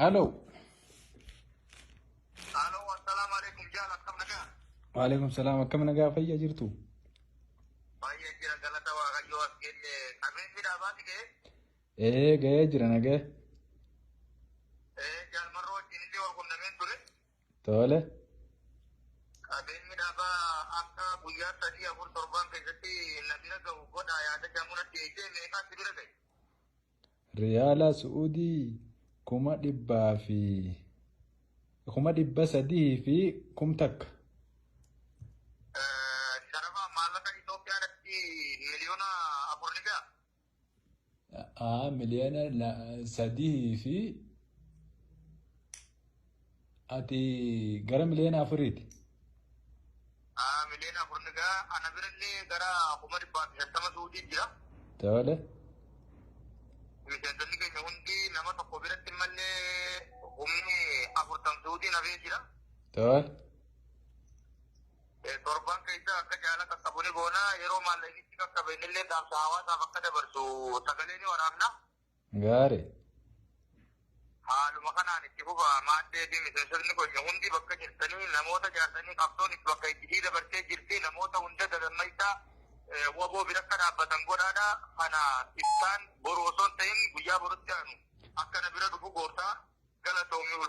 Halo. Halo, assalaamu alaikum jaal, akkam nagaa? Waalaikum salaam, akkam nagaa fayyaa jirtu? Baay'ee jira, galata Waaqayyoo. As kenne qabeenyi dhaabaati ga'e. Ee, ga'ee jira, nagee. Ee, jaalmarroo wajjin illee wal qunnameen ture. Tole. Qabeenyi dhaabaa akka guyyaa 3, 4, 7 keessatti na bira ga'u godha yaada jamunatti eegee, meeqaa si bira ga'e? Riyaala Su'uudii 300,000 fi 301,000. Sharafa maallaqa Itoophiyaadhaatti 4 miliyoona ni ga'a. Aa, 3 miliyoona fi ati gara 4 miliyooniiti. Aa, 4 miliyoona ni ga'a. Ana birallee gara 150,000 Su'uudii jira. Tole. Miseensonni keenya hundi nama tokko biratti mallee humni 40 Su'uudiin hafee jira. Tole. Torban keessa akka jaala qaqqabu ni goona. Yeroo maallaqnichi qaqqabe innillee dhaamsa hawaasaaf akka dabarsu sagalee ni waraabna. Gaarii. Haaluma kanaan itti fufa. Maaddee fi miseensonni keenya hundi bakka jirtanii namoota jaarsanii qabsoon itti bakka itti dabartee jirti, namoota hunda dadammaysaa waboo bira akka dhaabbatan godhaadha. Kana ibsaan boru osoo hin ta'in guyyaa borutti aanu akka na bira dhufu goortaa. Galatoomii.